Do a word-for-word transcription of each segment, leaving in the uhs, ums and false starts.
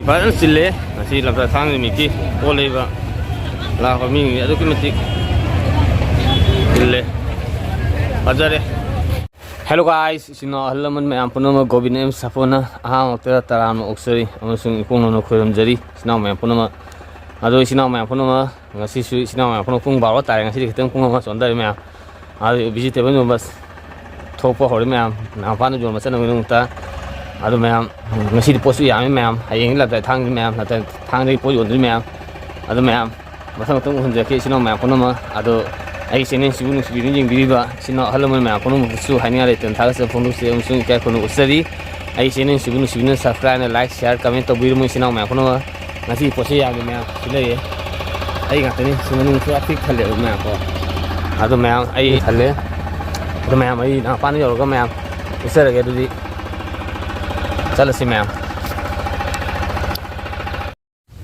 ꯐꯖꯅ ꯆꯤꯜꯂꯦ꯫ ꯉꯁꯤ ꯂꯝꯇꯥ ꯊꯥꯡꯖ ꯅꯨꯃꯤꯠꯀꯤ ꯄꯣꯠ ꯂꯩꯕ ꯂꯥꯛꯄ ꯃꯤꯁꯤꯡꯁꯦ ꯑꯗꯨꯛꯀꯤ ꯃꯇꯤꯛ ꯆꯤꯜꯂꯦ꯫ ꯐꯖꯔꯦ꯫ Hello guys, ꯏꯆꯤꯟ ꯏꯅꯥꯎ ꯑꯍꯜ ꯂꯃꯟ ꯃꯌꯥꯝ ꯄꯨꯝꯅꯃꯛ ꯒꯣꯕꯤꯟ ꯑꯦꯝ ꯁꯥꯐꯣꯅ ꯑꯍꯥꯟꯕꯃꯛꯇꯗ ꯇꯔꯥꯝꯅ ꯑꯣꯛꯆꯔꯤ ꯑꯃꯁꯨꯡ ꯏꯄꯨꯡ ꯅꯧꯅ ꯈꯣꯏꯔꯝꯖꯔꯤ ꯏꯆꯤꯟ ꯏꯅꯥꯎ ꯃꯌꯥꯝ ꯄꯨꯝꯅꯃꯛ꯫ ꯑꯗꯣ ꯏꯆꯤꯟ ꯏꯅꯥꯎ ꯃꯌꯥꯝ ꯄꯨꯝꯅꯃꯛ ꯉꯁꯤꯁꯨ ꯏꯆꯤꯟ ꯏꯅꯥꯎ ꯃꯌꯥꯝ ꯄꯨꯝꯅꯃꯛ ꯄꯨꯡ ꯕꯥꯔꯣ ꯇꯥꯔꯦ꯫ ꯉꯁꯤꯗꯤ ꯈꯤꯇꯪ ꯄꯨꯡ ꯑꯃ ꯆꯣꯟꯊꯔꯦ ꯃꯌꯥꯝ꯫ ꯑꯗꯨ vegetable ꯌꯣꯟꯕ ꯊꯣꯛꯄ ꯍꯧꯔꯦ ꯃꯌꯥꯝ꯫ ꯅꯥꯎꯄꯥꯅ ꯌꯣꯟꯕ ꯆꯠꯅꯕꯒꯤꯗꯃꯛꯇ꯫ ꯑꯗꯨ ꯃꯌꯥꯝ, ꯉꯁꯤꯗꯤ ꯄꯣꯠꯁꯨ ꯌꯥꯝꯃꯤ ꯃꯌꯥꯝ꯫ ꯍꯌꯦꯡ ꯂꯝꯇꯥ ꯊꯥꯡꯖ ꯃꯌꯥꯝ, ꯂꯝꯇꯥ ꯊꯥꯡꯖꯒꯤ ꯄꯣꯠ ꯌꯣꯟꯗꯣꯏꯅꯤ ꯃꯌꯥꯝ꯫ ꯑꯗꯨ ꯃꯌꯥꯝ ꯃꯊꯪ ꯃꯊꯪ ꯎꯍꯟꯖꯔꯛꯀꯦ ꯏꯆꯤꯟ ꯏꯅꯥꯎ ꯃꯌꯥꯝ ꯄꯨꯝꯅꯃꯛ꯫ ꯑꯗꯣ ꯑꯩꯒꯤ channelꯁꯤꯕꯨ ꯅꯨꯡꯁꯤꯕꯤꯗꯨꯅ ꯌꯦꯡꯕꯤꯔꯤꯕ ꯏꯆꯤꯟ ꯏꯅꯥꯎ ꯑꯍꯜ ꯂꯃꯟ ꯃꯌꯥꯝ ꯄꯨꯝꯅꯃꯛꯇꯁꯨ ꯍꯥꯏꯅꯤꯡꯉꯥꯏ ꯂꯩꯇꯅ ꯊꯥꯒꯠꯆꯕ ꯐꯣꯡꯗꯣꯛꯆꯔꯤ ꯑꯃꯁꯨꯡ ꯏꯀꯥꯏ ꯈꯨꯝꯅꯕ ꯎꯠꯆꯔꯤ꯫ ꯑꯩꯒꯤ channelꯁꯤꯕꯨ ꯅꯨꯡꯁꯤꯕꯤꯗꯨꯅ subscribe, like, share, comment ꯇꯧꯕꯤꯔꯝꯃꯨ ꯏꯆꯤꯟ ꯏꯅꯥꯎ ꯃꯌꯥꯝ ꯄꯨꯝꯅꯃꯛ꯫ ꯉꯁꯤꯒꯤ ꯄꯣꯠꯁꯦ ꯌꯥꯝꯃꯤ ꯃꯌꯥꯝ, ꯁꯤ ꯂꯩꯔꯦ꯫ ꯑꯩ ꯉꯥꯛꯇꯅꯤ ꯁꯤ ꯃꯅꯨꯡ ꯄꯨꯔꯥ ꯄꯤꯛ ꯊꯜꯂꯦꯕ ꯃꯌꯥꯝ ꯀꯣ꯫ ꯑꯗꯣ ꯃꯌꯥꯝ ꯑꯩ ꯊꯜꯂꯦ꯫ ꯑꯗꯣ ꯃꯌꯥꯝ ꯑꯩ ꯅꯥꯎꯄꯥꯅ ꯌꯧꯔꯒ ꯃꯌꯥꯝ ꯎꯠꯆꯔꯒꯦ꯫ ꯑꯗꯨꯗꯤ ꯆꯠꯂꯁꯤ ꯃꯌꯥꯝ꯫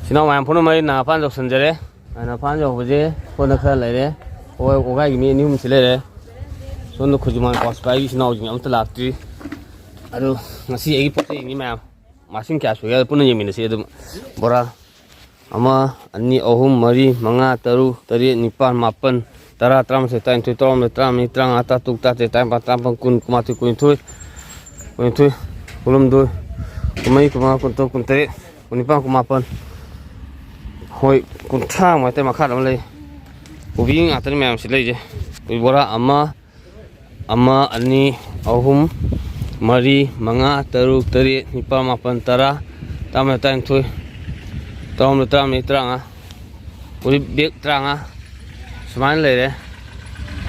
ꯏꯆꯤꯟ ꯏꯅꯥꯎ ꯃꯌꯥꯝ ꯄꯨꯝꯅꯃꯛ ꯑꯩ ꯅꯥꯎꯄꯥꯅ ꯌꯧꯁꯟꯖꯔꯦ꯫ ꯅꯥꯎꯄꯥꯅ ꯌꯧꯕꯁꯦ ꯁꯣꯝꯗ ꯈꯔ ꯂꯩꯔꯦ꯫ ꯍꯣꯏ, ꯋꯥꯒꯥꯏꯒꯤ ꯃꯤ ꯑꯅꯤ ꯑꯍꯨꯝꯁꯤ ꯂꯩꯔꯦ꯫ ꯁꯣꯝꯗ ꯈꯨꯖꯨꯃꯥꯟ ꯀ꯭ꯋꯥꯁꯄꯥꯏꯒꯤ ꯏꯆꯤꯟ ꯏꯅꯥꯎꯁꯤꯡ ꯑꯝꯇ ꯂꯥꯛꯇ꯭ꯔꯤ꯫ ꯑꯗꯣ ꯉꯁꯤ ꯑꯩꯒꯤ ꯄꯣꯠ ꯆꯩ ꯌꯦꯡꯅꯤ ꯃꯌꯥꯝ꯫ ꯃꯁꯤꯡ ꯀꯌꯥ ꯁꯨꯒꯦ ꯍꯥꯏꯗꯣ ꯄꯨꯟꯅ ꯌꯦꯡꯃꯤꯟꯅꯁꯤ꯫ ꯑꯗꯨꯝ ꯕꯣꯔꯥ ꯑꯃ, ꯑꯅꯤ, ꯑꯍꯨꯝ, ꯃꯔꯤ, ꯃꯉꯥ, ꯇꯔꯨꯛ, ꯇꯔꯦꯠ, ꯅꯤꯄꯥꯜ, ꯃꯥꯄꯜ, ꯇꯔꯥ, ꯇꯔꯥꯃꯥꯊꯣꯏ, ꯇꯔꯥꯅꯤꯊꯣꯏ, ꯇꯔꯥꯍꯨꯝꯗꯣꯏ, ꯇꯔꯥꯃꯔꯤ, ꯇꯔꯥꯃꯉꯥ, ꯇꯔꯥꯇꯔꯨꯛ, ꯇꯔꯥꯇꯔꯦꯠ, ꯇꯔꯥꯅꯤꯄꯥꯜ, ꯇꯔꯥꯃꯥꯄꯜ, ꯀꯨꯟ, ꯀꯨꯟꯃꯥꯊꯣꯏ, ꯀꯨꯟꯅꯤꯊꯣꯏ, ꯀꯨꯟꯅꯤꯊꯣꯏ, ꯀꯨꯟꯍꯨꯝꯗꯣꯏ, ꯀꯨꯟꯃꯔꯤ, ꯀꯨꯟꯃꯉꯥ, ꯀꯨꯟꯇꯔꯨꯛ, ꯀꯨꯟꯇꯔꯦꯠ, ꯀꯨꯟꯅꯤꯄꯥꯜ, ꯀꯨꯟꯃꯥꯄꯜ, ꯍꯣꯏ, ꯀꯨꯟꯊ꯭ꯔꯥ ꯃꯨꯛ ꯍꯥꯏꯇꯥꯔꯦ꯫ ꯃꯈꯥꯗ ꯑꯃ ꯂꯩ꯫ ꯀꯣꯕꯤ ꯉꯥꯛꯇꯅꯤ ꯃꯌꯥꯝꯁꯤ ꯂꯩꯁꯦ꯫ ꯀꯣꯕꯤ ꯕꯣꯔꯥ ꯑꯃ, ꯑꯃ, ꯑꯅꯤ, ꯑꯍꯨꯝ, ꯃꯔꯤ, ꯃꯉꯥ, ꯇꯔꯨꯛ, ꯇꯔꯦꯠ, ꯅꯤꯄꯥꯜ, ꯃꯥꯄꯜ, ꯇꯔꯥ, ꯇꯔꯥꯃꯥꯊꯣꯏ, ꯇꯔꯥꯅꯤꯊꯣꯏ, ꯇꯔꯥꯍꯨꯝꯗꯣꯏ, ꯇꯔꯥꯃꯔꯤ, ꯇꯔꯥꯃꯉꯥ, ꯎꯔꯤꯠ ꯕꯦꯛ ꯇꯔꯥꯃꯉꯥ ꯁꯨꯃꯥꯏꯅ ꯂꯩꯔꯦ꯫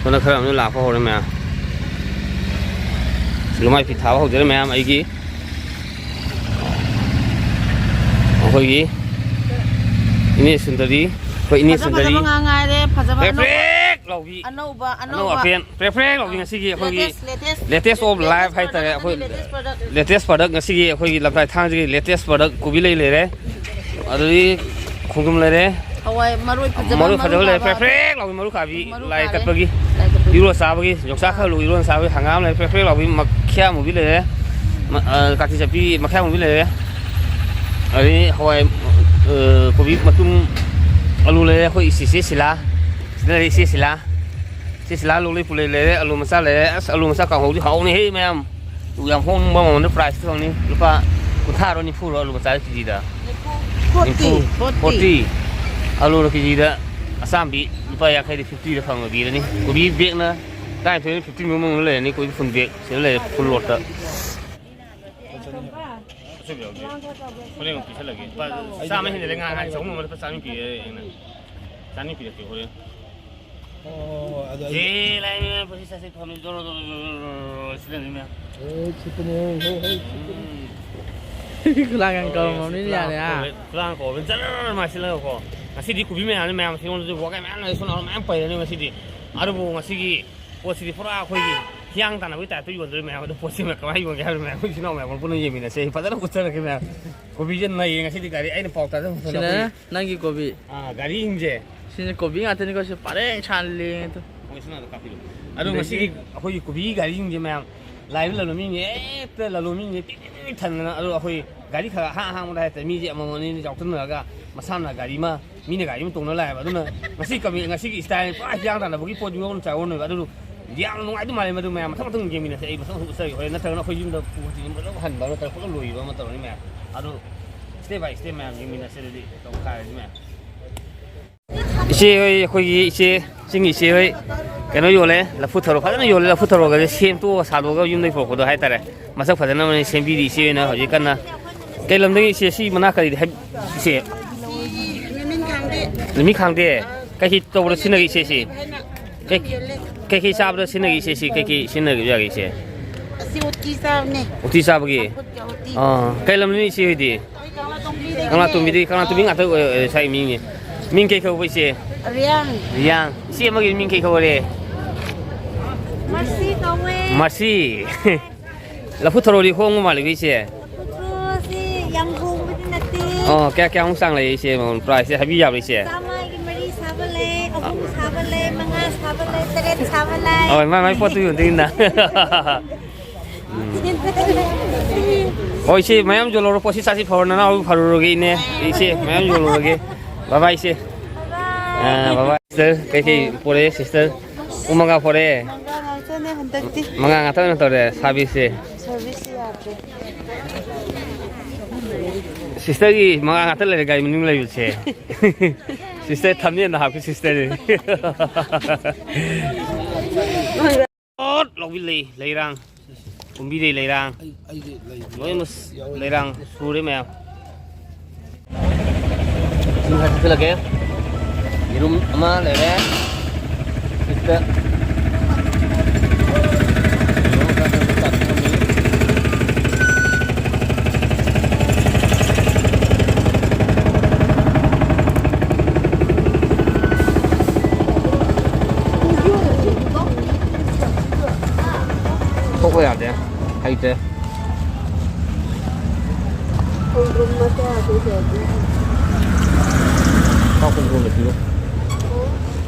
ꯁꯣꯝꯗ ꯈꯔ ꯑꯃꯁꯨ ꯂꯥꯛꯄ ꯍꯧꯔꯦ ꯃꯌꯥꯝ꯫ ꯂꯨꯃꯥꯏ ꯐꯤ ꯊꯥꯕ ꯍꯧꯖꯔꯦ ꯃꯌꯥꯝ꯫ ꯑꯩꯒꯤ, ꯑꯩꯈꯣꯏꯒꯤ ꯏꯅꯦ ꯁꯨꯟꯗꯔꯤ, ꯑꯩꯈꯣꯏ ꯏꯅꯦ ꯐꯖ ꯁꯨꯟꯗꯔꯤ꯫ ꯐꯖꯕ ꯉꯥꯛ ꯉꯥꯏꯔꯦ, ꯐꯖꯕ ꯄ꯭ꯔꯦꯛ ꯑꯅꯧꯕ꯫ ꯄ꯭ꯔꯦꯛ ꯂꯥꯎꯕꯤ꯫ ꯑꯅꯧꯕ, ꯑꯅꯧ ꯑꯅꯧꯕ꯫ ꯑꯄꯦꯟ ꯄ꯭ꯔꯦꯛ ꯄ꯭ꯔꯦꯛ ꯂꯥꯎꯕꯤ ꯉꯁꯤꯒꯤ ꯑꯩꯈꯣꯏꯒꯤ latest, latest, latest of latest life product, ꯍꯥꯏꯇꯥꯔꯦ꯫ ꯑꯩꯈꯣꯏ latest product꯫ Latest product ꯉꯁꯤꯒꯤ ꯑꯩꯈꯣꯏꯒꯤ ꯂꯝꯇꯥꯏ ꯊꯥꯡꯖꯒꯤ latest product ꯀꯣꯕꯤ ꯂꯩ ꯂꯩꯔꯦ꯫ ꯑꯗꯨꯗꯒꯤ ꯈꯣꯡꯗ꯭ꯔꯨꯝ ꯂꯩꯔꯦ꯫ ꯍꯋꯥꯏ ꯃꯔꯣꯏ ꯐꯖꯕ, ꯃꯔꯣꯏ ꯐꯖꯕ ꯃꯔꯨ ꯂꯩꯔꯦ꯫ ꯄ꯭ꯔꯦꯛ ꯇꯥꯕ꯫ ꯄ꯭ꯔꯦꯛ ꯂꯥꯎꯕꯤ ꯃꯔꯨ ꯀꯥꯕꯤ ꯃꯔꯨ ꯂꯥꯏ ꯀꯥꯔꯦ꯫ ꯀꯠꯄꯒꯤ꯫ ꯂꯥꯏ ꯀꯠꯄꯒꯤ꯫ ꯏꯔꯣꯟ ꯆꯥꯕꯒꯤ ꯌꯣꯡꯆꯥꯛ ꯑꯥ꯫ ꯈꯔ ꯂꯨ ꯏꯔꯣꯟ ꯆꯥꯕꯒꯤ ꯍꯪꯒꯥꯝ ꯂꯩꯔꯦ꯫ ꯄ꯭ꯔꯦꯛ ꯄ꯭ꯔꯦꯛ ꯂꯥꯎꯕꯤ ꯃꯈ꯭ꯌꯥ ꯃꯨꯕꯤ ꯂꯩꯔꯦ꯫ ꯃ-, ꯑ, ꯀꯥꯇꯤ ꯆꯠꯄꯤ ꯃꯈ꯭ꯌꯥ ꯃꯨꯕꯤ ꯂꯩꯔꯦ꯫ ꯑꯗꯩ ꯍꯋꯥꯏ, ꯑ, ꯀꯣꯕꯤ ꯃꯇꯨꯝ, ꯑꯂꯨ ꯂꯩꯔꯦ꯫ ꯑꯩꯈꯣꯏ ꯏꯆꯦ, ꯏꯆꯦ ꯁꯤꯂꯥ꯫ ꯁꯤꯗ ꯂꯩꯔꯦ ꯏꯆꯦ ꯁꯤꯂꯥ꯫ ꯏꯆꯦ ꯁꯤꯂꯥ ꯑꯂꯨ ꯂꯩ, ꯄꯨꯂꯩ ꯂꯩꯔꯦ꯫ ꯑꯂꯨ ꯃꯆꯥ ꯂꯩꯔꯦ꯫ ꯑꯁ, ꯑꯂꯨ ꯃꯆꯥ ꯀꯥꯡꯍꯧꯗꯤ ꯍꯥꯎꯅꯤꯍꯦ ꯃꯌꯥꯝ꯫ ꯑꯗꯨ ꯌꯥꯝ ꯍꯣꯡꯕ ꯃꯃꯜꯗ price ꯐꯪꯅꯤ꯫ ꯂꯨꯄꯥ ꯀꯨꯟꯊ꯭ꯥꯔꯣ ꯅꯤꯐꯨꯔꯣ ꯑꯂꯨ ꯃꯆꯥ ꯀꯦꯖꯤꯗ? ꯐꯣꯔꯇꯤ꯫ ꯅꯤꯐꯨ꯫ ꯐꯣꯔꯇꯤ꯫ ꯑꯂꯨꯅ ꯀꯦꯖꯤꯗ ꯑꯆꯥꯝꯕꯤ ꯂꯨꯄꯥ ꯌꯥꯡꯈꯩꯗ, fiftyꯗ ꯐꯪꯕ ꯄꯤꯔꯅꯤ꯫ ꯀꯣꯕꯤ bagꯅ ꯇꯔꯥꯅꯤꯊꯣꯏ fifty ꯃꯅꯨꯡꯗ ꯂꯩꯔꯅꯤ꯫ ꯀꯣꯕꯤ full bag ꯁꯤꯗ ꯂꯩꯔꯦ, full loadꯇ꯫ ꯑꯆꯣꯏꯕ ꯌꯥꯎꯗꯦ꯫ ꯍꯣꯔꯦꯟ ꯑꯃꯨꯛ ꯄꯤꯁꯜꯂꯒꯦ꯫ ꯂꯨꯄꯥ ꯆꯥꯝꯃ ꯍꯦꯟꯅ ꯂꯩ꯫ ꯉꯥ, ꯉꯥ ꯆꯍꯨꯝ ꯑꯃ ꯂꯨꯄꯥ ꯆꯥꯝꯃ ꯄꯤꯔꯦ ꯑꯩꯅ꯫ ꯆꯥꯅꯤ ꯄꯤꯔꯛꯀꯦ ꯍꯣꯔꯦꯟ꯫ ꯑꯣ, ꯑꯗꯨ ꯑꯩ ꯑꯦ, ꯂꯥꯏ, ꯂꯥꯏ, ꯄꯩꯁꯥ ꯆꯥꯁꯦ ꯐꯝꯃꯤ꯫ ꯖꯣꯔꯣ, ꯖꯣꯔꯣ, ꯖꯣꯔꯣ, ꯖꯣꯔꯣ, ꯖꯣꯔꯣ, ꯁꯤꯗꯅꯤ ꯃꯌꯥꯝ꯫ ꯑꯦ, ꯁꯤꯠꯄꯅꯦ, ꯍꯦ, ꯍꯦ, ꯁꯤꯠꯄꯅꯦ꯫ ꯎꯝ꯫ ꯈꯨꯂꯥꯡ ꯌꯥꯝ ꯀꯧꯔꯝꯃꯕꯅꯤꯅꯦ, ꯌꯥꯔꯦ, ꯍꯥ? ꯈꯨꯂꯥꯡ ꯀꯧꯔꯦ꯫ ꯖꯔ ꯃꯥꯏꯁꯤꯜꯂꯒꯀꯣ꯫ ꯉꯁꯤꯗꯤ ꯀꯣꯕꯤ ꯃꯌꯥꯝꯅꯤ ꯃꯌꯥꯝ, ꯁꯤꯉꯣꯟꯗꯁꯨ ꯋꯥꯀꯥꯏ ꯃꯌꯥꯝ ꯂꯩ, ꯁꯣꯝ ꯅꯥꯀꯟ ꯃꯌꯥꯝ ꯄꯩꯔꯅꯤ ꯉꯁꯤꯗꯤ꯫ ꯑꯗꯨꯕꯨ ꯉꯁꯤꯒꯤ ꯄꯣꯠꯁꯤꯗꯤ ꯄꯨꯔꯥ ꯑꯩꯈꯣꯏꯒꯤ ꯍꯤꯌꯥꯡ ꯇꯥꯟꯅꯕꯒꯤ typeꯇ ꯌꯣꯟꯗꯣꯔꯤ ꯃꯌꯥꯝ꯫ ꯑꯗꯣ ꯄꯣꯠꯁꯤ ꯀꯃꯥꯏꯅ ꯌꯣꯟꯒꯦ ꯍꯥꯏꯕꯗꯣ ꯃꯌꯥꯝ, ꯑꯩꯈꯣꯏ ꯏꯆꯤꯟ ꯏꯅꯥꯎ ꯃꯌꯥꯝ ꯄꯨꯟꯅ ꯌꯦꯡꯃꯤꯟꯅꯁꯦ꯫ ꯑꯩ ꯐꯖꯅ ꯎꯠꯆꯔꯛꯀꯦ ꯃꯌꯥꯝ꯫ ꯀꯣꯕꯤꯁꯦ ꯅꯩꯌꯦ ꯉꯁꯤꯗꯤ ꯒꯥꯔꯤ ꯑꯩꯅ ꯄꯥꯎ ꯇꯥꯖꯕ ꯃꯇꯝꯗ ꯁꯤꯅ ꯑꯩꯈꯣꯏ ꯅꯪꯒꯤ ꯀꯣꯕꯤ꯫ ꯑꯥ, ꯒꯥꯔꯤꯁꯤꯡꯁꯦ꯫ ꯁꯤꯅ ꯀꯣꯕꯤ ꯉꯥꯛꯇꯅꯤꯀꯣ, ꯁꯤ ꯄꯔꯦꯡ ꯁꯥꯅ ꯂꯦꯡꯉꯦ ꯑꯗꯣ꯫ ꯃꯣꯏ ꯁꯅꯥꯗ ꯀꯥꯞꯄꯤꯔꯣ꯫ ꯑꯗꯣ ꯑꯗꯒꯤ ꯉꯁꯤꯒꯤ ꯑꯩꯈꯣꯏꯒꯤ ꯀꯣꯕꯤ ꯒꯥꯔꯤꯁꯤꯡꯁꯦ ꯃꯌꯥꯝ, ꯂꯥꯛꯏꯕ ꯂꯂꯣꯟꯃꯤꯁꯤꯡꯁꯦ ꯍꯦꯛꯇ ꯂꯂꯣꯟꯃꯤꯁꯤꯡꯁꯦ ꯄꯤꯛ ꯄꯤꯛ ꯄꯤꯛ ꯊꯟꯗꯅ꯫ ꯑꯗꯣ ꯑꯩꯈꯣꯏ ꯒꯥꯔꯤ ꯈꯔ ꯑꯍꯥꯡ ꯑꯍꯥꯡꯕꯗ ꯍꯥꯏꯇꯥꯔꯦ, ꯃꯤꯁꯦ ꯑꯃꯃꯝ ꯑꯅꯤ ꯑꯅꯤ ꯌꯥꯎꯁꯟꯅꯔꯒ ꯃꯁꯥꯅ ꯒꯥꯔꯤ ꯑꯃ, ꯃꯤꯅ ꯒꯥꯔꯤ ꯑꯃ ꯇꯣꯡꯅ ꯂꯥꯛꯑꯦꯕ꯫ ꯑꯗꯨꯅ ꯉꯁꯤ ꯀꯃꯤ-, ꯉꯁꯤꯒꯤ style ꯄꯨꯔꯥ ꯍꯤꯌꯥꯡ ꯇꯥꯟꯅꯕꯒꯤ ꯄꯣꯠ ꯌꯣꯟ ꯆꯥꯔꯣꯟꯅꯦꯕ꯫ ꯑꯗꯨ ꯌꯥꯝ ꯅꯨꯡꯉꯥꯏꯗꯧ ꯃꯥꯜꯂꯦ ꯃꯗꯨ ꯃꯌꯥꯝ꯫ ꯃꯊꯪ ꯃꯊꯪ ꯌꯦꯡꯃꯤꯟꯅꯁꯦ꯫ ꯑꯩ ꯃꯊꯪ ꯃꯊꯪ ꯎꯠꯆꯔꯒꯦ ꯍꯣꯔꯦꯟ꯫ ꯅꯠꯇ꯭ꯔꯒꯅ ꯑꯩꯈꯣꯏ ꯌꯨꯝꯗ ꯄꯨ-, ꯄꯨꯂꯞ ꯍꯟꯕ ꯅꯠꯇ꯭ꯔꯒ ꯄꯨꯂꯞ ꯂꯣꯏꯕ ꯑꯃ ꯇꯧꯔꯅꯤ ꯃꯌꯥꯝ꯫ ꯑꯗꯨ step by step ꯃꯌꯥꯝ ꯌꯦꯡꯃꯤꯟꯅꯁꯦ꯫ ꯑꯗꯨꯗꯤ ꯇꯧꯈꯥꯏꯔꯁꯤ ꯃꯌꯥꯝ꯫ ꯏꯆꯦ ꯍꯣꯏ, ꯑꯩꯈꯣꯏꯒꯤ ꯏꯆꯦ, ꯆꯤꯡꯒꯤ ꯏꯆꯦ ꯍꯣꯏ ꯀꯩꯅꯣ ꯌꯣꯜꯂꯦ, ꯂꯐꯨ ꯊꯔꯣ ꯐꯖꯅ ꯌꯣꯜꯂꯦ꯫ ꯂꯐꯨ ꯊꯔꯣꯒꯁꯦ ꯁꯦꯝꯇꯣꯛꯑꯒ ꯁꯥꯗꯣꯛꯑꯒ ꯌꯨꯝꯗꯒꯤ ꯄꯨꯔꯛꯄꯗꯣ ꯍꯥꯏꯇꯥꯔꯦ꯫ ꯃꯁꯛ ꯐꯖꯅ ꯑꯃꯅ ꯁꯦꯝꯕꯤꯔꯤ ꯏꯆꯦ ꯍꯣꯏꯅ ꯍꯧꯖꯤꯛ ꯀꯟꯅ꯫ ꯀꯩ ꯂꯝꯗꯒꯤ ꯏꯆꯦ? ꯁꯤ ꯃꯅꯥ ꯀꯔꯤꯗꯤ ꯍꯥꯏ-, ꯏꯆꯦ? ꯅꯨꯃꯤꯠ ꯈꯥꯡꯗꯦ꯫ ꯅꯨꯃꯤꯠ ꯈꯥꯡꯗꯦ꯫ ꯀꯩꯀꯩ ꯇꯧꯕꯗ ꯁꯤꯖꯤꯟꯅꯒꯦ ꯏꯆꯦ ꯁꯤ? ꯀꯩ-, ꯀꯩꯀꯩ ꯆꯥꯕꯗ ꯁꯤꯖꯤꯟꯅꯒꯦ ꯏꯆꯦ ꯁꯤ? ꯀꯩꯀꯩ ꯁꯤꯖꯤꯟꯅꯒꯦ ꯏꯆꯦ? ꯑꯁꯤ ꯎꯇꯤ ꯆꯥꯕꯅꯦ꯫ ꯎꯇꯤ ꯆꯥꯕꯒꯤ? ꯆꯝꯐꯨꯠꯀ ꯎꯇꯤ꯫ ꯑꯥ, ꯀꯩ ꯂꯝꯗꯅꯣ ꯏꯆꯦ ꯍꯣꯏꯗꯤ? ꯑꯩꯈꯣꯏ ꯀꯪꯂꯥꯇꯣꯡꯕꯤꯗꯒꯤꯅꯦ꯫ ꯀꯪꯂꯥꯇꯣꯡꯕꯤꯗꯒꯤ, ꯀꯪꯂꯥꯇꯣꯝꯕꯤ ꯉꯥꯛꯇ ꯑꯣꯏ-, ꯑꯣꯏ-, ꯁꯥꯏ ꯃꯤꯅꯦ꯫ ꯃꯤꯡ ꯀꯩ ꯀꯧꯕ ꯏꯆꯦ? ꯔꯤꯌꯥꯡ꯫ ꯔꯤꯌꯥꯡ꯫ ꯏꯆꯦ ꯑꯃꯒꯤ ꯃꯤꯡ ꯀꯩ ꯀꯧꯔꯦ? ꯃꯔꯁꯤ ꯀꯧꯋꯦ꯫ ꯃꯔꯁꯤ꯫ ꯂꯐꯨ ꯊꯔꯣꯗꯤ ꯍꯣꯡꯕ ꯃꯥꯜꯂꯤꯀꯣ ꯏꯆꯦ? ꯂꯐꯨ ꯊꯔꯣꯁꯤ ꯌꯥꯝ ꯍꯣꯡꯕꯗꯤ ꯅꯠꯇꯦ꯫ ꯑꯣ, ꯀꯌꯥ ꯀꯌꯥꯃꯨꯛ ꯆꯥꯡ ꯂꯩ ꯏꯆꯦ? ꯃꯃꯜ priceꯁꯦ ꯍꯥꯏꯕꯤ ꯌꯥꯕ꯭ꯔꯥ ꯏꯆꯦ? ꯆꯥꯝꯃꯒꯤ ꯃꯔꯤ ꯁꯥꯕ ꯂꯩ, ꯑꯍꯨꯝ ꯁꯥꯕ ꯂꯩ, ꯃꯉꯥ ꯁꯥꯕ ꯂꯩ, ꯇꯔꯦꯠ ꯁꯥꯕ ꯂꯩ꯫ ꯍꯣꯏ, ꯃꯥꯏ ꯃꯥꯏ ꯄꯣꯠꯇꯨꯒꯤ ꯃꯇꯨꯡ ꯏꯟꯅ꯫ ꯎꯝ꯫ ꯍꯣꯏ, ꯏꯆꯦ, ꯃꯌꯥꯝ ꯌꯣꯜꯂꯧꯔꯣ꯫ ꯄꯣꯠꯁꯤ ꯆꯥꯁꯤ ꯐꯧꯔ ꯅꯅꯥꯎ ꯐꯔꯨꯔꯒꯦ, ꯏꯅꯦ꯫ ꯏꯆꯦ, ꯃꯌꯥꯝ ꯌꯣꯜꯂꯨꯔꯒꯦ꯫ ꯕꯕꯥ, ꯏꯆꯦ꯫ ꯑꯥ, ꯕꯕꯥ, ꯁꯤꯁꯇꯔ, ꯀꯩꯀꯩ ꯄꯣꯔꯛꯑꯦ, ꯁꯤꯁꯇꯔ? ꯄꯨꯡ ꯃꯉꯥ ꯄꯣꯔꯛꯑꯦ꯫ ꯃꯉꯥ ꯉꯥꯛꯇꯅꯦ ꯍꯟꯗꯛꯇꯤ꯫ ꯃꯉꯥ ꯉꯥꯛꯇ ꯑꯣꯏꯅ ꯇꯧꯔꯦ, ꯁꯥꯔꯚꯤꯁꯁꯦ꯫ ꯁꯥꯔꯚꯤꯁꯁꯤ ꯌꯥꯗ꯭ꯔꯦ꯫ ꯁꯤꯁꯇꯔꯒꯤ ꯃꯉꯥ ꯉꯥꯛꯇ ꯂꯩꯔꯦ, ꯒꯥꯔꯤ ꯃꯅꯨꯡ ꯂꯩꯕꯁꯦ꯫ ꯁꯤꯁꯇꯔ ꯊꯝꯅꯦꯅ ꯍꯥꯞꯀꯦ, ꯁꯤꯁꯇꯔ꯫ ꯑꯣꯠ ꯂꯧꯕꯤ ꯂꯩ, ꯂꯩꯔꯥꯡ꯫ ꯀꯨꯝꯕꯤꯗꯩ ꯂꯩꯔꯥꯡ꯫ ꯑꯩ, ꯑꯩꯒꯤ ꯂꯩ꯫ ꯂꯣꯏꯅꯃꯛ ꯌꯥꯎꯔꯦ꯫ ꯂꯩꯔꯥꯡ ꯁꯨꯔꯦ ꯃꯌꯥꯝ꯫ ꯏꯁꯤꯡ ꯈꯔ ꯊꯛꯆꯤꯜꯂꯒꯦ꯫ ꯌꯦꯔꯨꯝ ꯑꯃ ꯂꯩꯔꯦ꯫ ꯁꯤꯗ꯫ ꯊꯣꯛꯄ ꯌꯥꯗꯦ꯫ ꯍꯩꯇꯦ꯫ ꯈꯣꯡꯗ꯭ꯔꯨꯝ ꯃꯆꯥ ꯑꯗꯨ ꯂꯩꯔꯗꯤ꯫ ꯆꯥꯛ ꯈꯣꯡꯗ꯭ꯔꯨꯝꯗ ꯄꯤꯔꯣ꯫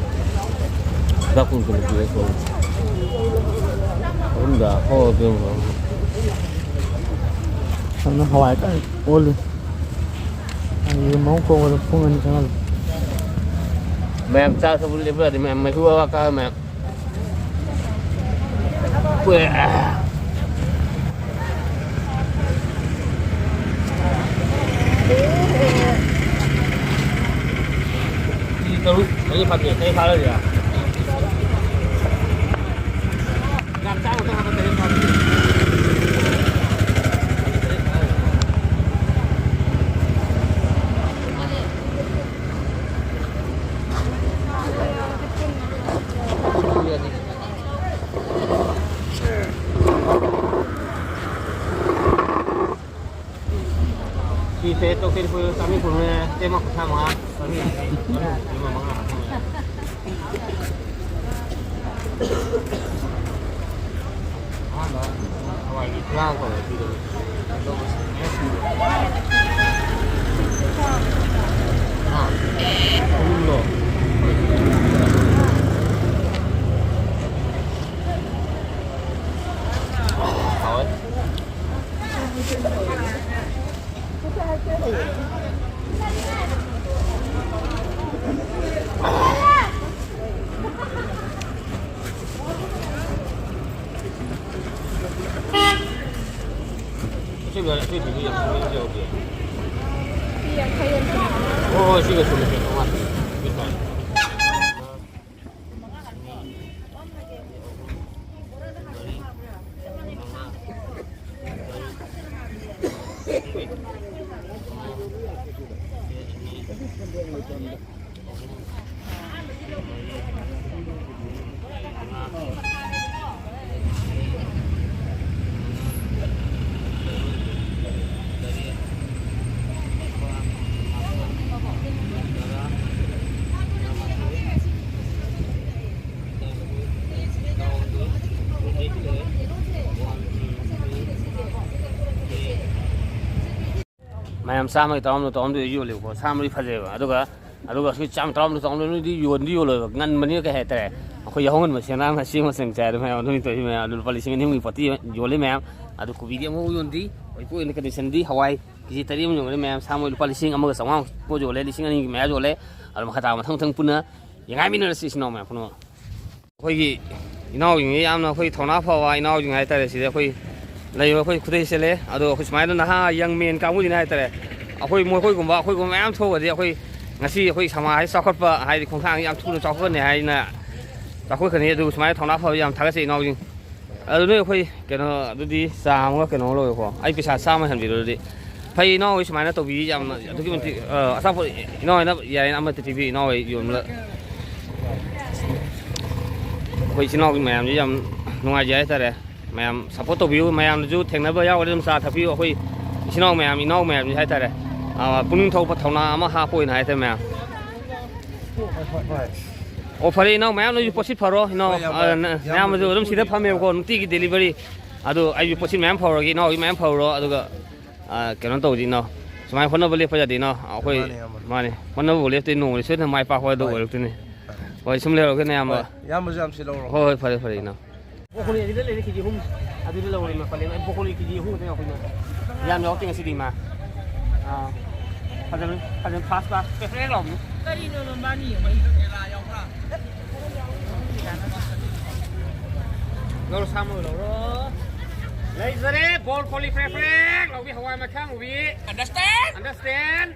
ꯆꯥꯛ ꯈꯣꯡꯗ꯭ꯔꯨꯝꯗ ꯄꯤꯔꯣ, ꯈꯣꯡꯗ꯭ꯔꯨꯝ꯫ ꯑꯍꯨꯝꯗ ꯍꯣ ꯄꯤꯔꯣ꯫ ꯑꯗꯨꯅ ꯍꯋꯥꯏ ꯀꯟꯅ ꯑꯣꯜꯂꯤ꯫ ꯑꯩ ꯃꯑꯣꯡ ꯀꯣꯡꯕꯗ ꯄꯨꯡ ꯑꯅꯤ ꯆꯪꯍꯜꯂꯦ꯫ ꯃꯌꯥꯝ ꯆꯥ ꯊꯛꯄ ꯂꯦꯞꯄ ꯌꯥꯗꯦ, ꯃꯌꯥꯝ ꯃꯩꯈꯨ ꯋꯥ ꯋꯥ ꯀꯥꯔ ꯃꯌꯥꯝ꯫ ꯀꯨꯏꯔꯦ꯫ ꯀꯦꯖꯤ ꯇꯔꯨꯛ, ꯇꯔꯦꯠ ꯐꯥꯗꯦ, ꯇꯔꯦꯠ ꯐꯥꯔꯣꯏꯗ꯫ ꯌꯥꯝ ꯆꯥꯎꯅ ꯍꯥꯞꯄ ꯇꯔꯦꯠ ꯐꯥꯗꯦ꯫ ꯁꯤꯁꯦ ꯇꯣꯀꯦꯟ ꯐꯨꯜ ꯆꯥꯝꯃꯔꯤ ꯀꯨꯟꯅꯦ, ꯇꯦꯝꯃ ꯀꯨꯟꯊ꯭ꯔꯥ ꯃꯉꯥ, ꯆꯥꯝꯃꯔꯤ ꯌꯥꯡꯈꯩ, ꯆꯥꯝꯃꯔꯤ ꯍꯨꯝꯐꯨ ꯃꯉꯥ꯫ ꯑꯍꯥꯟꯕ ꯍꯋꯥꯏꯒꯤ ꯐꯨꯂꯥ ꯑꯃ ꯀꯧꯋꯦ, ꯁꯤꯗꯣ꯫ ꯑꯗꯨꯒ ꯁꯤꯡꯉꯦ, ꯁꯤꯡꯉꯦ꯫ ꯑꯥ, ꯑꯍꯨꯝꯂꯣ? ꯍꯥꯎꯋꯦ꯫ ꯑꯁꯤꯒ, ꯑꯁꯤꯒꯤꯗꯤ ꯌꯥꯝ ꯄꯨꯛꯅꯤꯡ ꯆꯪꯉꯛꯇꯦ꯫ ꯁꯤ ꯌꯥꯡꯈꯩ ꯑꯃ ꯄꯤꯔꯛꯑꯣ꯫ ꯍꯣꯏ, ꯍꯣꯏ, ꯁꯤꯒ ꯁꯨꯝ ꯁꯦ ꯇꯣꯉꯥꯟ ꯄꯤꯈꯥꯏ꯫ ꯃꯌꯥꯝ ꯆꯥꯝꯃꯒꯤ ꯇꯔꯥꯍꯨꯝꯗꯣꯏ, ꯇꯔꯥꯍꯨꯝꯗꯣꯏ ꯌꯣꯜꯂꯦꯕꯀꯣ꯫ ꯁꯥ ꯃꯔꯤ ꯐꯖꯩꯕ꯫ ꯑꯗꯨꯒ, ꯑꯗꯨꯒ ꯑꯩꯈꯣꯏ ꯆꯥꯝꯃ ꯇꯔꯥꯍꯨꯝꯗꯣꯏ, ꯇꯔꯥꯍꯨꯝꯗꯣꯏ ꯅꯣꯏꯗꯤ ꯌꯣꯟꯗꯤ ꯌꯣꯜꯂꯣꯏꯕ꯫ ꯉꯟꯕꯅꯤꯅ ꯀꯩ ꯍꯥꯏꯇꯥꯔꯦ, ꯑꯩꯈꯣꯏ ꯌꯥꯍꯧ ꯉꯟꯕ ꯁꯦꯟꯗꯥꯡꯅ ꯁꯦꯝꯕ ꯆꯪ ꯆꯥꯏ꯫ ꯑꯗꯨ ꯃꯌꯥꯝ ꯑꯗꯨꯝ ꯇꯧꯏ ꯃꯌꯥꯝ꯫ ꯑꯗꯨ ꯂꯨꯄꯥ ꯂꯤꯁꯤꯡ ꯑꯅꯤ ꯑꯍꯨꯝꯒꯤ ꯄꯣꯠꯇꯤ ꯌꯣꯜꯂꯤ ꯃꯌꯥꯝ꯫ ꯑꯗꯨ ꯀꯣꯕꯤꯗꯤ ꯑꯃꯐꯥꯎ ꯌꯣꯟꯗ꯭ꯔꯤ꯫ ꯍꯧꯖꯤꯛꯀꯤ ꯑꯣꯏꯅ ꯀꯟꯗꯤꯁꯟꯗꯤ ꯍꯋꯥꯏ ꯀꯦ ꯖꯤ ꯇꯔꯦꯠ ꯑꯃ ꯌꯣꯟꯈ꯭ꯔꯦ ꯃꯌꯥꯝ꯫ ꯁꯥ ꯃꯔꯣꯏ ꯂꯨꯄꯥ ꯂꯤꯁꯤꯡ ꯑꯃꯒ ꯆꯥꯝꯃꯉꯥꯃꯨꯛ ꯄꯣꯠ ꯌꯣꯜꯂꯦ, ꯂꯤꯁꯤꯡ ꯑꯅꯤꯒꯤ ꯃꯌꯥ ꯌꯣꯜꯂꯦ꯫ ꯑꯗꯨ ꯃꯈꯥ ꯇꯥꯕ ꯃꯊꯪ ꯃꯊꯪ ꯄꯨꯟꯅ ꯌꯦꯡꯉꯥꯏꯃꯤꯟꯅꯔꯁꯤ ꯏꯆꯤꯟ ꯏꯅꯥꯎ ꯃꯌꯥꯝ ꯄꯨꯝꯅꯃꯛ꯫ ꯑꯩꯈꯣꯏꯒꯤ ꯏꯅꯥꯎꯁꯤꯡꯁꯦ ꯌꯥꯝꯅ ꯑꯩꯈꯣꯏ ꯊꯧꯅꯥ ꯐꯕ ꯏꯅꯥꯎꯁꯤꯡ ꯍꯥꯏꯇꯥꯔꯦ꯫ ꯁꯤꯗ ꯑꯩꯈꯣꯏ ꯂꯩꯕ ꯑꯩꯈꯣꯏ ꯈꯨꯗꯩ ꯁꯦꯠꯂꯦ꯫ ꯑꯗꯣ ꯑꯩꯈꯣꯏ ꯁꯨꯃꯥꯏꯅ ꯅꯍꯥ ꯌꯪ ꯃꯦꯟ ꯀꯥꯡꯕꯨꯁꯤꯅ ꯍꯥꯏꯇꯥꯔꯦ, ꯑꯩꯈꯣꯏ ꯃꯈꯣꯏꯒꯨꯝꯕ ꯑꯩꯈꯣꯏꯒꯨꯝꯕ ꯃꯌꯥꯝ ꯊꯣꯛꯑꯒꯗꯤ ꯑꯩꯈꯣꯏ ꯉꯁꯤ ꯑꯩꯈꯣꯏ ꯁꯃꯥꯖ ꯆꯥꯎꯈꯠꯄ ꯍꯥꯏꯗꯤ ꯈꯣꯡꯊꯥꯡ ꯌꯥꯝ ꯊꯨꯅ ꯆꯥꯎꯈꯠꯀꯅꯤ ꯍꯥꯏꯅ ꯆꯥꯎꯈꯠꯀꯅꯤ꯫ ꯑꯗꯨ ꯁꯨꯃꯥꯏꯅ ꯊꯧꯅꯥ ꯐꯕ ꯌꯥꯝ ꯊꯥꯒꯠꯆꯩ ꯏꯅꯥꯎꯁꯤꯡ꯫ ꯑꯗꯨ ꯅꯣꯏ ꯑꯩꯈꯣꯏ ꯀꯩꯅꯣ ꯑꯗꯨꯗꯤ ꯆꯥ ꯑꯃꯒ ꯀꯩꯅꯣ ꯑꯃ ꯂꯧꯋꯦꯀꯣ꯫ ꯑꯩ ꯄꯩꯁꯥ ꯆꯥꯝꯃ ꯍꯟꯕꯤꯔꯣ ꯑꯗꯨꯗꯤ꯫ ꯐꯩ ꯏꯅꯥꯎ ꯍꯣꯏ ꯁꯨꯃꯥꯏꯅ ꯇꯧꯕꯤ ꯌꯥꯝꯅ ꯑꯗꯨꯛꯀꯤ ꯃꯇꯤꯛ꯫ ꯑ, ꯑꯆꯥꯄꯣꯠ ꯏꯅꯥꯎ ꯍꯣꯏꯅ ꯌꯥꯏꯅ ꯑꯃꯠꯇ ꯄꯤꯕꯤ ꯏꯅꯥꯎ ꯍꯣꯏ ꯌꯣꯟꯕꯗ꯫ ꯑꯩꯈꯣꯏ ꯏꯆꯤꯟ ꯏꯅꯥꯎꯒꯤ ꯃꯌꯥꯝꯁꯤ ꯌꯥꯝ ꯅꯨꯡꯉꯥꯏꯖꯩ ꯍꯥꯏꯇꯥꯔꯦ꯫ ꯃꯌꯥꯝ ꯁꯞꯄꯣꯔꯠ ꯇꯧꯕꯤꯌꯨ꯫ ꯃꯌꯥꯝꯅꯁꯨ ꯊꯦꯡꯅꯕ ꯌꯥꯎꯔꯗꯤ ꯑꯗꯨꯝ ꯆꯥ ꯊꯛꯄꯤꯌꯨ꯫ ꯑꯩꯈꯣꯏ ꯏꯆꯤꯟ ꯏꯅꯥꯎ ꯃꯌꯥꯝ, ꯏꯅꯥꯎ ꯃꯌꯥꯝꯁꯤ ꯍꯥꯏꯇꯥꯔꯦ꯫ ꯑ, ꯄꯨꯛꯅꯤꯡ ꯊꯧꯒꯠꯄ ꯊꯧꯅꯥ ꯑꯃ ꯍꯥꯞꯄ ꯑꯣꯏꯅ ꯍꯥꯏꯇꯥꯔꯦ ꯃꯌꯥꯝ꯫ ꯑꯣ, ꯐꯔꯦ ꯏꯅꯥꯎ, ꯃꯌꯥꯝꯅꯁꯨ ꯄꯣꯠꯁꯤꯠ ꯐꯔꯣ ꯏꯅꯥꯎ꯫ ꯍꯣꯏ, ꯏꯌꯥꯝꯕ꯫ ꯑ, ꯅ-, ꯏꯌꯥꯝꯕꯁꯨ ꯅꯌꯥꯝꯕꯁꯨ ꯑꯗꯨꯝ ꯁꯤꯗ ꯐꯝꯃꯦꯕꯀꯣ, ꯅꯨꯡꯇꯤꯒꯤ ꯗꯦꯂꯤꯚꯔꯤ꯫ ꯑꯗꯨ ꯑꯩꯁꯨ ꯄꯣꯠꯁꯤꯠ ꯃꯌꯥꯝ ꯐꯧꯔꯒꯦ, ꯏꯅꯥꯎꯒꯤ ꯃꯌꯥꯝ ꯐꯧꯔꯣ꯫ ꯑꯗꯨꯒ, ꯑ, ꯀꯩꯅꯣ ꯇꯧꯗꯤ ꯏꯅꯥꯎ, ꯁꯨꯃꯥꯏꯅ ꯍꯣꯠꯅꯕ ꯂꯦꯞꯄ ꯌꯥꯗꯦ ꯏꯅꯥꯎ꯫ ꯑꯩꯈꯣꯏ, ꯃꯥꯅꯦ, ꯏꯌꯥꯝꯕ꯫ ꯃꯥꯅꯦ, ꯍꯣꯠꯅꯕꯕꯨ ꯂꯦꯞꯇꯦ, ꯅꯣꯡꯃꯗꯤ ꯁꯣꯏꯗꯅ ꯃꯥꯏ ꯄꯥꯛꯄ ꯍꯥꯏꯗꯣ ꯍꯣꯏ꯫ ꯑꯣꯏꯔꯛꯇꯣꯏꯅꯤ꯫ ꯍꯣꯏ, ꯁꯨꯝ ꯂꯩꯍꯧꯔꯒꯦꯅꯦ ꯏꯌꯥꯝꯕ꯫ ꯍꯣꯏ, ꯏꯌꯥꯝꯕꯁꯨ ꯌꯥꯝ ꯁꯤꯠꯍꯧꯔꯣ꯫ ꯍꯣꯏ, ꯍꯣꯏ, ꯐꯔꯦ, ꯐꯔꯦ ꯏꯅꯥꯎ꯫ ꯕ꯭ꯔꯣꯀꯣꯂꯤ ꯑꯗꯨꯗ ꯂꯩꯔꯦ ꯀꯦ ꯖꯤ ꯑꯍꯨꯝ꯫ ꯑꯗꯨꯗ ꯂꯧꯔꯦ ꯏꯃꯥ ꯄꯂꯦꯝ꯫ ꯑꯩ ꯕ꯭ꯔꯣꯀꯣꯂꯤ ꯀꯦ ꯖꯤ ꯑꯍꯨꯝ ꯈꯛꯇ ꯌꯥꯎꯔꯛꯄ ꯏꯃꯥ꯫ ꯌꯥꯝ ꯌꯥꯎꯔꯛꯇꯦ ꯉꯁꯤꯗꯤ ꯏꯃꯥ꯫ ꯑꯥ, ꯐꯖꯕꯅꯤ, ꯐꯖꯕꯅꯤ, first class, ꯄ꯭ꯔꯦꯛ ꯄ꯭ꯔꯦꯛ ꯂꯥꯎꯕꯅꯤ꯫ ꯀꯔꯤꯅꯣ ꯅꯕꯥꯅꯤ ꯌꯦꯡꯉꯣ? ꯂꯧꯔꯣ, ꯁꯥ ꯃꯔꯣꯏ ꯂꯧꯔꯣ꯫ ꯂꯩꯖꯔꯦ, ꯕꯣꯔ ꯀꯣꯂꯤ ꯄ꯭ꯔꯦꯛ ꯄ꯭ꯔꯦꯛ ꯂꯥꯎꯕꯤ, ꯍꯋꯥꯏ ꯃꯈꯥ ꯃꯨꯕꯤ꯫ Understand? Understand?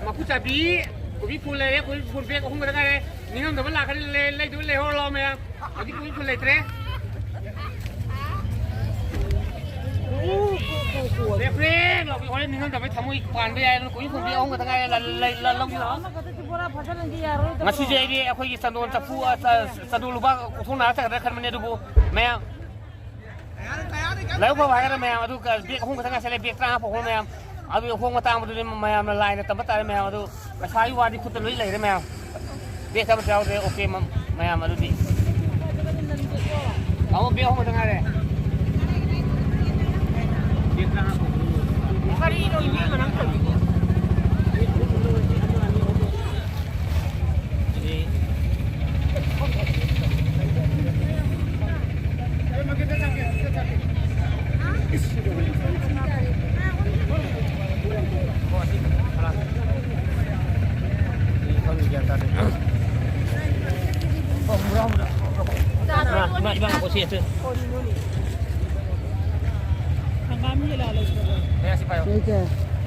ꯃꯀꯨ ꯆꯥꯕꯤ, ꯀꯣꯕꯤ ꯐꯨꯜ ꯂꯩꯔꯦ, ꯀꯣꯕꯤ ꯐꯨꯜ ꯕꯦꯛ ꯑꯍꯨꯝ ꯈꯛꯇ ꯉꯥꯏꯔꯦ꯫ ꯅꯤꯡꯉꯝꯗꯕ ꯂꯥꯛꯀꯅꯤ, ꯂꯩ-, ꯂꯩꯗꯣꯏ ꯂꯩꯍꯧꯔ ꯂꯥꯛꯑꯣ ꯃꯌꯥꯝ꯫ ꯍꯧꯖꯤꯛ ꯀꯣꯕꯤ ꯐꯨꯜ ꯂꯩꯇ꯭ꯔꯦ꯫ ꯄ꯭ꯔꯦꯛ ꯄ꯭ꯔꯦꯛ ꯂꯥꯎꯕꯤ ꯍꯣꯔꯦꯟ ꯅꯤꯡꯉꯝꯗꯕꯩ ꯊꯃꯣꯏ ꯄꯥꯟꯕ ꯌꯥꯏ꯫ ꯑꯗꯨꯅ ꯀꯣꯕꯤ ꯐꯨꯜ ꯕꯦꯛ ꯑꯍꯨꯝ ꯈꯛꯇ ꯉꯥꯏꯔꯦ꯫ ꯂ-, ꯂ-, ꯂ-, ꯂꯧꯕꯤ ꯂꯥꯛꯑꯣ꯫ ꯑꯃꯈꯛꯇꯗꯤ ꯕꯣꯔꯥ ꯐꯥꯖꯤꯜꯂꯗꯤ ꯌꯥꯔꯣꯏꯗꯕ꯭ꯔꯣ? ꯉꯁꯤꯁꯦ ꯑꯩꯗꯤ ꯑꯩꯈꯣꯏꯒꯤ ꯆꯟꯗꯣꯟ ꯆꯐꯨ, ꯑ, ꯆ-, ꯆꯟꯗꯣꯟ ꯂꯨꯄꯥ ꯀꯣꯛꯊꯣꯛꯅꯔ ꯆꯠꯀꯗ꯭ꯔꯥ ꯈꯟꯕꯅꯦ, ꯑꯗꯨꯕꯨ ꯃꯌꯥꯝ ꯂꯥꯏꯕꯛ ꯐꯕ ꯍꯥꯏꯒꯗ꯭ꯔꯥ ꯃꯌꯥꯝ, ꯑꯗꯨ ꯕꯦꯛ ꯑꯍꯨꯝ ꯈꯛꯇ ꯉꯥꯏꯁꯜꯂꯦ, ꯕꯦꯛ ꯇꯔꯥꯃꯉꯥ ꯐꯥꯎꯕ ꯃꯌꯥꯝ꯫ ꯑꯗꯨ ꯑꯍꯣꯡꯕ ꯑꯇꯥꯡꯕꯗꯨꯗꯤ ꯃꯌꯥꯝꯅ ꯂꯥꯏꯅ ꯇꯝꯕ ꯇꯥꯔꯦ ꯃꯌꯥꯝ꯫ ꯑꯗꯨ ꯄꯩꯁꯥꯒꯤ ꯋꯥꯗꯤ ꯈꯨꯠꯇ ꯂꯣꯏ ꯂꯩꯔꯦ ꯃꯌꯥꯝ꯫ ꯕꯦꯛ ꯑꯃꯠꯇ ꯌꯥꯎꯗ꯭ꯔꯦ, ꯑꯣꯀꯦ ꯃ-, ꯃꯌꯥꯝ ꯑꯗꯨꯗꯤ꯫ ꯇꯥꯃꯣ, ꯕꯦꯛ ꯑꯍꯨꯝ ꯈꯛꯇ ꯉꯥꯏꯔꯦ꯫ ꯕꯦꯛ ꯇꯔꯥꯃꯉꯥ ꯐꯥꯎꯕ꯫ ꯀꯔꯤꯅꯣ ꯏꯕꯦꯝꯃ ꯅꯪ ꯇꯧꯔꯤꯗꯣ? ꯏꯃꯥ, ꯏꯃꯥ, ꯉꯥꯏꯈꯣ, ꯁꯤ ꯑꯝꯇ꯫ ꯍꯪꯒꯥꯝ ꯍꯦꯂꯥ ꯂꯩꯇ꯭ꯔꯕꯣ? ꯂꯩꯇꯦ꯫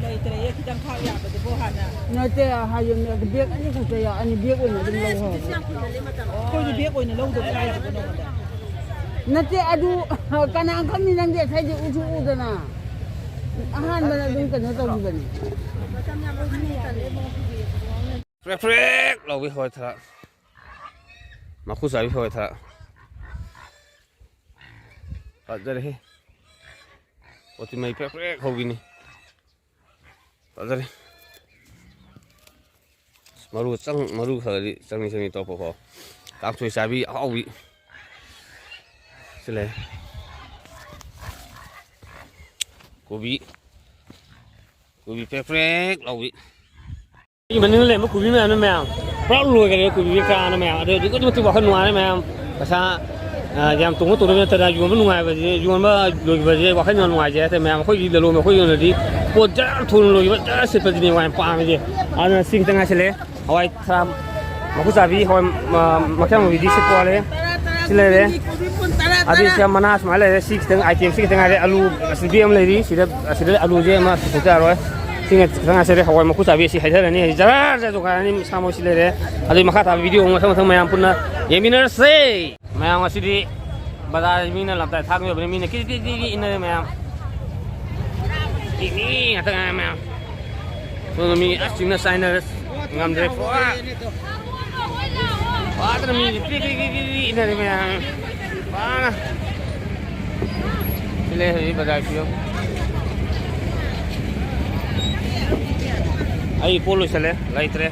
ꯂꯩꯇ꯭ꯔꯦꯌꯦ, ꯈꯤꯇꯪ ꯈꯥꯛ ꯌꯥꯕꯗꯨꯕꯨ ꯍꯥꯟꯅ꯫ ꯅꯠꯇꯦ, ꯍꯥꯏꯕꯅꯦ, ꯕꯦꯛ ꯑꯅꯤꯈꯛꯇ ꯌꯥꯎ-, ꯑꯅꯤ ꯕꯦꯛ ꯑꯣꯏꯅ ꯑꯗꯨꯝ ꯂꯧ ꯍꯥꯏꯕ꯫ ꯑꯩꯈꯣꯏꯗꯤ ꯕꯦꯛ ꯑꯣꯏꯅ ꯂꯧꯗꯕ ꯍꯥꯏꯔꯤꯕ ꯅꯉꯣꯟꯗ꯫ ꯅꯠꯇꯦ, ꯑꯗꯨ ꯀꯅꯥ ꯈꯪꯅꯤ, ꯅꯪꯗꯤ ꯉꯁꯥꯏꯗꯤ ꯎꯁꯨ ꯎꯗꯅ꯫ ꯑꯍꯥꯟꯕꯗ ꯑꯗꯨꯝ ꯀꯩꯅꯣ ꯇꯧꯈꯤꯕꯅꯤ꯫ ꯄ꯭ꯔꯦꯛ ꯄ꯭ꯔꯦꯛ ꯂꯥꯎꯕꯤ ꯍꯋꯥꯏ ꯊꯔꯥꯛ꯫ ꯃꯀꯨ ꯆꯥꯕꯤ ꯍꯋꯥꯏ ꯊꯔꯥꯛ꯫ ꯐꯖꯔꯦꯍꯦ꯫ ꯄꯣꯠꯇꯤ ꯃꯩ ꯄ꯭ꯔꯦꯛ ꯄ꯭ꯔꯦꯛ ꯍꯧꯕꯤꯅꯤ꯫ ꯐꯖꯔꯦ꯫ ꯃꯔꯨ ꯆꯪ-, ꯃꯔꯨ ꯈꯔꯗꯤ ꯆꯪꯅꯤ, ꯆꯪꯅꯤ ꯇꯧꯔꯛꯄꯀꯣ꯫ ꯀꯥꯡꯁꯣꯏ ꯆꯥꯕꯤ ꯑꯍꯥꯎꯕꯤ꯫ ꯁꯤ ꯂꯩ꯫ ꯀꯣꯕꯤ꯫ ꯀꯣꯕꯤ ꯄ꯭ꯔꯦꯛ ꯄ꯭ꯔꯦꯛ ꯂꯥꯎꯕꯤ꯫ ꯑꯩꯒꯤ ꯃꯅꯤꯡꯗ ꯂꯩꯔꯝꯕ ꯀꯣꯕꯤ ꯃꯌꯥꯝꯗꯣ ꯃꯌꯥꯝ ꯄꯨꯔꯥ ꯂꯣꯏꯈꯔꯦ꯫ ꯀꯣꯕꯤ ꯀꯥꯅ ꯃꯌꯥꯝ ꯑꯗꯨ ꯑꯗꯨꯛꯀꯤ ꯃꯇꯤꯛ ꯋꯥꯈꯜ ꯅꯨꯡꯉꯥꯏꯔꯦ ꯃꯌꯥꯝ꯫ ꯄꯩꯁꯥ ꯑ, ꯌꯥꯝ ꯇꯣꯡꯕ ꯇꯣꯡꯗꯕ ꯅꯠꯇꯅ ꯌꯣꯟꯕ ꯅꯨꯡꯉꯥꯏꯕꯁꯦ, ꯌꯣꯟꯕ ꯂꯣꯏꯈꯤꯕꯁꯦ ꯋꯥꯈꯜ ꯌꯥꯝ ꯅꯨꯡꯉꯥꯏꯖꯩ ꯍꯥꯏꯇꯥꯔꯦ꯫ ꯃꯌꯥꯝ ꯑꯩꯈꯣꯏꯒꯤ ꯂꯂꯣꯟꯕ ꯑꯩꯈꯣꯏ ꯌꯣꯟꯂꯗꯤ ꯄꯣꯠ ꯖꯔ ꯊꯨꯅ ꯂꯣꯏꯈꯤꯕ, ꯖꯔ ꯁꯤꯠꯄꯁꯤꯅꯦ ꯃꯌꯥꯝ ꯄꯥꯝꯃꯤꯁꯦ꯫ ꯑꯗꯨꯅ ꯁꯤ ꯈꯤꯇꯪ ꯉꯥꯏꯁꯤꯜꯂꯦ꯫ ꯍꯋꯥꯏ ꯊ꯭ꯔꯥꯛ ꯃꯀꯨ ꯆꯥꯕꯤ, ꯍꯋꯥꯏ, ꯑ, ꯃꯈꯜ ꯃꯨꯕꯤꯗꯤ ꯁꯤ ꯄꯣꯜꯂꯦ꯫ ꯁꯤ ꯂꯩꯔꯦ꯫ ꯑꯗꯨ ꯁꯤꯗ ꯃꯅꯥ ꯁꯨꯃꯥꯏꯅ ꯂꯩꯔꯦ꯫ ꯁꯤ ꯈꯤꯇꯪ item ꯁꯤ ꯈꯤꯇꯪ ꯉꯥꯏꯔꯦ꯫ ꯑꯂꯨ ꯑꯁꯤꯗꯤ ꯑꯃ ꯂꯩꯔꯤ꯫ ꯁꯤꯗ, ꯑꯁꯤꯗ ꯑꯂꯨꯁꯦ ꯑꯃ ꯁꯤꯗ ꯌꯥꯔꯣꯏ꯫ ꯁꯤ ꯈꯤꯇꯪ ꯉꯥꯏꯁꯤꯜꯂꯦ꯫ ꯍꯋꯥꯏ ꯃꯀꯨ ꯆꯥꯕꯤ ꯑꯁꯤ ꯍꯩꯊꯔꯅꯤ꯫ ꯍꯧꯖꯤꯛ ꯖꯔ ꯖꯔ ꯇꯣꯈꯥꯏꯔꯅꯤ꯫ ꯁꯥ ꯃꯔꯣꯏ ꯁꯤ ꯂꯩꯔꯦ꯫ ꯑꯗꯨꯒꯤ ꯃꯈꯥ ꯇꯥꯕ video ꯑꯃꯨꯛ ꯃꯊꯪ ꯃꯊꯪ ꯃꯌꯥꯝ ꯄꯨꯟꯅ ꯌꯦꯡꯃꯤꯟꯅꯔꯁꯦ꯫ ꯃꯌꯥꯝ ꯉꯁꯤꯗꯤ ꯕꯖꯥꯔ ꯃꯤꯅ ꯂꯝꯇꯥꯏ ꯊꯥꯡ ꯌꯧꯕꯅꯤ꯫ ꯃꯤꯅ ꯀꯤꯔꯤ ꯀꯤꯔꯤ ꯀꯤꯔꯤ ꯏꯟꯅꯔꯦ ꯃꯌꯥꯝ꯫ ꯃꯤ, ꯃꯤ ꯉꯥꯛꯇ ꯉꯥꯏꯔꯦ ꯃꯌꯥꯝ꯫ ꯁꯣꯝꯗ ꯃꯤ ꯑꯁ ꯆꯤꯡꯅ ꯆꯥꯏꯅꯔꯦ꯫ ꯉꯝꯗ꯭ꯔꯦ꯫ ꯄꯨꯔꯥ ꯋꯥꯗꯅ ꯃꯤ ꯀ꯭ꯔꯤ ꯀ꯭ꯔꯤ ꯀ꯭ꯔꯤ ꯀ꯭ꯔꯤ ꯀ꯭ꯔꯤ ꯏꯟꯅꯔꯦ ꯃꯌꯥꯝ꯫ ꯋꯥꯅ꯫ ꯁꯤ ꯂꯩ ꯍꯧꯖꯤꯛ ꯕꯖꯥꯔ ꯐꯤꯕꯝ꯫ ꯑꯩ ꯄꯣꯠ ꯂꯣꯏꯁꯜꯂꯦ, ꯂꯩꯇ꯭ꯔꯦ꯫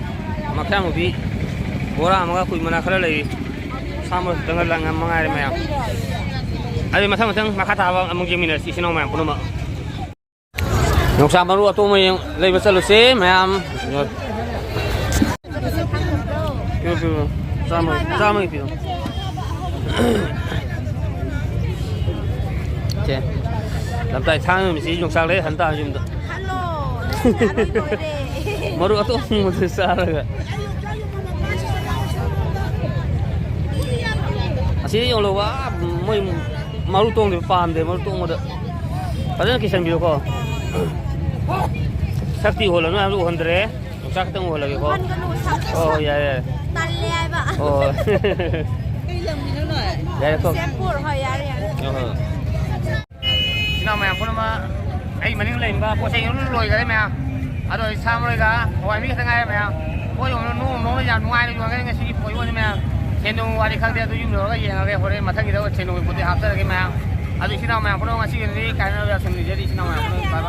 ꯃꯈꯥ ꯃꯨꯕꯤ ꯕꯣꯔꯥ ꯑꯃꯒ ꯀꯨꯏ ꯃꯅꯥ ꯈꯔ ꯂꯩꯔꯤ꯫ ꯁꯥ ꯃꯔꯣꯏ ꯈꯛꯇꯪꯒ ꯂꯪ ꯑꯃ ꯃꯉꯥꯏꯔꯦ ꯃꯌꯥꯝ꯫ ꯑꯗꯨ ꯃꯊꯪ ꯃꯊꯪ ꯃꯈꯥ ꯇꯥꯕ ꯑꯃꯨꯛ ꯌꯦꯡꯃꯤꯟꯅꯔꯁꯤ ꯏꯆꯤꯟ ꯏꯅꯥꯎ ꯃꯌꯥꯝ ꯄꯨꯝꯅꯃꯛ꯫ ꯌꯣꯡꯆꯥꯛ ꯃꯔꯨ ꯑꯇꯣꯡꯕ ꯌꯦꯡ-, ꯂꯩꯕ ꯆꯠꯂꯨꯁꯦ ꯃꯌꯥꯝ꯫ ꯄꯤꯌꯨ, ꯄꯤꯌꯨ꯫ ꯆꯥꯝꯃ, ꯆꯥꯝꯃꯒꯤ ꯄꯤꯌꯨ꯫ ꯁꯦ꯫ ꯂꯝꯇꯥꯏ ꯊꯥꯡ ꯅꯨꯃꯤꯠꯁꯤ ꯌꯣꯡꯆꯥꯛ ꯂꯩ ꯍꯟ ꯇꯥꯕ ꯌꯨꯝꯗ꯫ ꯍꯜꯂꯣ, ꯅꯁꯤꯅ ꯑꯔꯣꯏꯕ ꯑꯣꯏꯔꯦ꯫ ꯃꯔꯨ ꯑꯇꯣꯡꯕꯗꯨ ꯆꯥꯔꯒ꯫ ꯑꯁꯤ ꯌꯣꯜꯂꯣꯕ, ꯃꯣꯏ ꯃꯔꯨ ꯇꯣꯡꯗꯦ, ꯄꯥꯝꯗꯦ ꯃꯔꯨ ꯇꯣꯡꯕꯗ꯫ ꯐꯖꯅ ꯀꯤꯁꯟꯕꯤꯌꯨꯀꯣ꯫ ꯁꯛꯇꯤ ꯎꯍꯜꯂꯅꯨ ꯍꯥꯏꯕꯗꯨ ꯎꯍꯟꯗ꯭ꯔꯦ꯫ ꯌꯣꯡꯆꯥꯛ ꯈꯛꯇꯪ ꯎꯍꯜꯂꯒꯦꯀꯣ꯫ ꯎꯍꯟꯒꯅꯨ, ꯁꯛ-, ꯍꯣꯏ, ꯍꯣꯏ, ꯌꯥꯔꯦ, ꯌꯥꯔꯦ꯫ ꯇꯜꯂꯦ ꯍꯥꯏꯕ꯫ ꯍꯣꯏ, ꯍꯣꯏ꯫ ꯀꯩ ꯂꯝꯒꯤꯅꯣ ꯅꯣꯏ? ꯌꯥꯔꯦ, ꯇꯣꯛ꯫ ꯕꯤꯁꯦꯝꯄꯨꯔ, ꯍꯣꯏ, ꯌꯥꯔꯦ, ꯌꯥꯔꯦ꯫ ꯍꯣꯏ, ꯍꯣꯏ꯫ ꯏꯆꯤꯟ ꯏꯅꯥꯎ ꯃꯌꯥꯝ ꯄꯨꯝꯅꯃꯛ, ꯑꯩ ꯃꯅꯤꯡ ꯂꯩꯔꯤꯕ ꯄꯣꯠ ꯆꯩ ꯂꯣꯏ ꯂꯣꯏꯈꯔꯦ ꯃꯌꯥꯝ꯫ ꯑꯗꯣ ꯑꯩ ꯁꯥ ꯃꯔꯣꯏꯒ ꯍꯋꯥꯏ ꯃꯤ ꯈꯛꯇ ꯉꯥꯏꯔꯦ ꯃꯌꯥꯝ꯫ ꯄꯣꯠ ꯌꯣꯟꯕ ꯅꯣꯡ ꯅꯣꯡꯅ ꯌꯥꯝ ꯅꯨꯡꯉꯥꯏꯅ ꯌꯣꯟꯈ꯭ꯔꯦ ꯉꯁꯤꯒꯤ ꯄꯣꯠ ꯌꯣꯟꯕꯁꯦ ꯃꯌꯥꯝ꯫ ꯁꯦꯟꯗꯣꯡ ꯋꯥꯔꯤ ꯈꯪꯗꯦ, ꯑꯗꯨ ꯌꯨꯝ ꯌꯧꯔꯒ ꯌꯦꯡꯉꯒꯦ꯫ ꯍꯣꯔꯦꯟ ꯃꯊꯪꯒꯤꯗ ꯁꯦꯟꯗꯣꯡꯒꯤ ꯄꯣꯠꯇꯤ ꯍꯥꯞꯆꯔꯒꯦ ꯃꯌꯥꯝ꯫ ꯑꯗꯨ ꯏꯆꯤꯟ ꯏꯅꯥꯎ ꯃꯌꯥꯝ ꯄꯨꯝꯅꯃꯛ ꯉꯁꯤꯒꯤꯗꯤ ꯀꯥꯏꯅꯕ ꯌꯥꯎꯁꯪ ꯅꯤꯖꯔꯤ ꯏꯆꯤꯟ ꯏꯅꯥꯎ ꯃꯌꯥꯝ ꯄꯨꯝꯅꯃꯛ꯫ Bye bye꯫